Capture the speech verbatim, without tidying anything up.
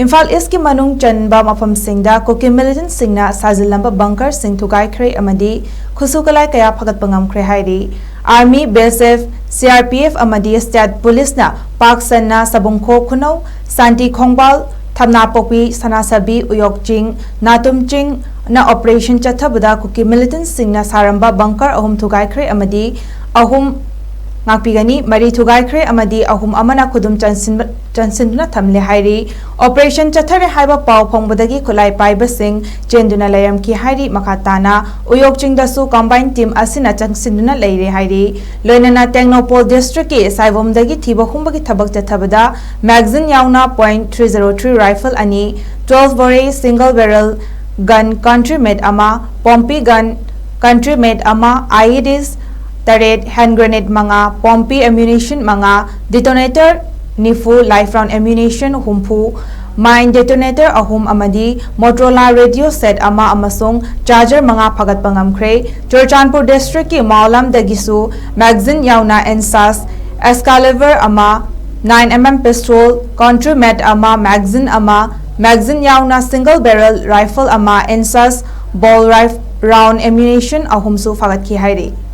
ꯏꯝꯐꯥꯜ ꯏꯁꯀꯤ ꯃꯅꯨꯡ ꯆꯟꯕ ꯃꯐꯝꯁꯤꯡꯗ ꯀꯨꯀꯤ ꯃꯤꯂꯤꯇꯦꯟꯠꯁꯤꯡꯅ ꯁꯥꯖꯤꯜꯂꯝꯕ ꯕꯪꯀꯔꯁꯤꯡ ꯊꯨꯒꯥꯏꯈ꯭ꯔꯦ ꯑꯃꯗꯤ ꯈꯨꯠꯁꯨ ꯈꯨꯠꯂꯥꯏ ꯀꯌꯥ ꯐꯒꯠꯄ ꯉꯝꯈ꯭ꯔꯦ ꯍꯥꯏꯔꯤ꯫ Army, B S F, C R P F ꯑꯃꯗꯤ ꯁ꯭ꯇꯦꯠ ꯄꯨꯂꯤꯁꯅ ꯄꯥꯛ ꯁꯟꯅ ꯁꯕꯨꯡꯈꯣꯛ ꯈꯨꯅꯧ, ꯁꯥꯟꯇꯤ ꯈꯣꯡꯕꯥꯜ, ꯊꯝꯅꯥꯄꯣꯛꯄꯤ, ꯁꯅꯥꯁꯥꯕꯤ, ꯎꯌꯣꯛ ꯆꯤꯡ, ꯅꯥꯇꯨꯝ ꯆꯤꯡꯅ ꯑꯣꯄꯔꯦꯁꯟ ꯆꯠꯊꯕꯗ ꯀꯨꯀꯤ ꯃꯤꯂꯤꯇꯦꯟꯠꯁꯤꯡꯅ ꯁꯥꯔꯝꯕ ꯕꯪꯀꯔ ꯑꯍꯨꯝ ꯊꯨꯒꯥꯏꯈ꯭ꯔꯦ ꯑꯃꯗꯤ ꯑꯍꯨꯝ ꯉꯥꯛꯄꯤꯒꯅꯤ, ꯃꯔꯤ ꯊꯨꯒꯥꯏꯈ꯭ꯔꯦ ꯑꯃꯗꯤ ꯑꯍꯨꯝ ꯑꯃꯅ ꯈꯨꯗꯨꯝ ꯆꯟꯁꯤꯟꯕ-, ꯆꯟꯁꯤꯟꯗꯨꯅ ꯊꯝꯂꯦ ꯍꯥꯏꯔꯤ꯫ ꯑꯣꯄꯔꯦꯁꯟ ꯆꯠꯊꯔꯦ ꯍꯥꯏꯕ ꯄꯥꯎ ꯐꯪꯕꯗꯒꯤ ꯈꯨꯠꯂꯥꯏ ꯄꯥꯏꯕꯁꯤꯡ ꯆꯦꯟꯗꯨꯅ ꯂꯩꯔꯝꯈꯤ ꯍꯥꯏꯔꯤ꯫ ꯃꯈꯥ ꯇꯥꯅ ꯎꯌꯣꯛ ꯆꯤꯡꯗꯁꯨ ꯀꯝꯕꯥꯏꯟ ꯇꯤꯝ ꯑꯁꯤꯅ ꯆꯪꯁꯤꯟꯗꯨꯅ ꯂꯩꯔꯦ ꯍꯥꯏꯔꯤ꯫ ꯂꯣꯏꯅꯅ ꯇꯦꯡꯅꯧꯄꯜ ꯗꯤꯁꯇ꯭ꯔꯤꯛꯀꯤ ꯁꯥꯏꯕꯣꯝꯗꯒꯤ ꯊꯤꯕ ꯍꯨꯝꯕꯒꯤ ꯊꯕꯛ ꯆꯠꯊꯕꯗ ꯃꯦꯒꯥꯖꯤꯟ ꯌꯥꯎꯅ point three zero three rifle ꯑꯅꯤ, twelve ꯕꯣꯔꯦ single ꯕꯦꯔꯦꯜ gun country made ꯑꯃ, ꯄꯣꯝꯄꯤ ꯒꯟ ꯀꯟꯇ꯭ꯔꯤ ꯃꯦꯗ ꯑꯃ, ꯑꯥꯏ ꯏ ꯗꯤꯁ ꯇꯔꯦꯠ, ꯍꯦꯟ ꯒ꯭ꯔꯦꯅꯦꯗ ꯃꯉꯥ, ꯄꯣꯝꯄꯤ ꯑꯦꯃ꯭ꯌꯨꯅꯤꯁꯟ ꯃꯉꯥ, ꯗꯤꯇꯣꯅꯦꯇꯔ ꯅꯤꯐꯨ, ꯂꯥꯏꯐ ꯔꯥꯎꯟ ꯑꯦꯃ꯭ꯌꯨꯅꯤꯁꯟ ꯍꯨꯝꯐꯨ, ꯃꯥꯏꯟ ꯗꯦꯇꯣꯅꯦꯇꯔ ꯑꯍꯨꯝ ꯑꯃꯗꯤ ꯃꯣꯇꯣꯔꯣꯂꯥ ꯔꯦꯗꯤꯑꯣ ꯁꯦꯠ ꯑꯃ ꯑꯃꯁꯨꯡ ꯆꯥꯔꯖꯔ ꯃꯉꯥ ꯐꯥꯒꯠꯄ ꯉꯝꯈ꯭ꯔꯦ꯫ ꯆꯨꯔꯆꯥꯟꯄꯨꯔ ꯗꯤꯁꯇ꯭ꯔꯤꯛꯀꯤ ꯃꯥꯎꯂꯝꯗꯒꯤꯁꯨ ꯃꯦꯒꯥꯖꯤꯟ ꯌꯥꯎꯅ ꯑꯦꯟꯁꯥꯁ ꯑꯦꯛꯁꯀꯥꯂꯤꯕꯔ ꯑꯃ, nine M M pistol, country made ꯑꯃ, ꯃꯦꯒꯥꯖꯤꯟ ꯑꯃ, ꯃꯦꯒꯥꯖꯤꯟ ꯌꯥꯎꯅ ꯁꯤꯡꯒꯜ ꯕꯦꯔꯦꯜ ꯔꯥꯏꯐꯜ ꯑꯃ, ꯑꯦꯟꯁꯥꯁ ꯕꯣꯜ ꯔꯥꯏꯐ-, ꯔꯥꯎꯟ ꯑꯦꯃ꯭ꯌꯨꯅꯤꯁꯟ ꯑꯍꯨꯝꯁꯨ ꯐꯥꯒꯠꯈꯤ ꯍꯥꯏꯔꯤ꯫